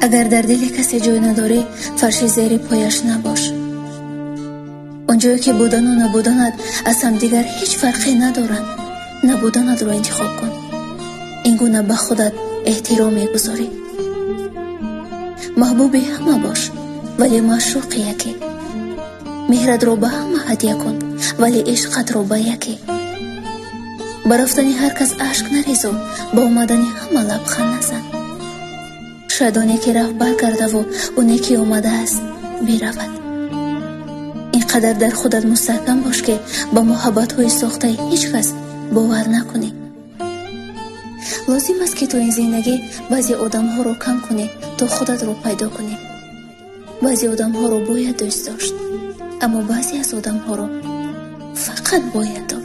Агар дар дили касе ҷой надорӣ, фарши зери пояш набош. Он ҷое ки будану набуданат аз ҳамдигар ҳеҷ фарқе надоранд, набуданатро интихоб кун. Ин гуна ба худат эҳтиром мегузорӣ. Маҳбуби ҳама бош, вале маъшуқи яке. Меҳратро ба ҳама ҳадя кун, вале ишқатро ба яке. Ба рафтани ҳар кас ашк нарезу, ба омадани ҳама лабханд назан. Шояд оне ки рафт баргардаву оне ки омадааст биравад. Ин қадар дар худат мустаҳкам бош, ки ба муҳаббатҳои сохтаи ҳеҷ кас бовар накунӣ. Лозим аст, ки то ин зиндагӣ баъзе одамҳоро кам кунӣ, то худатро пайдо кунӣ. Баъзе одамҳоро бояд дӯст дошт, аммо баъзе аз одамҳоро фақат бояд дошт.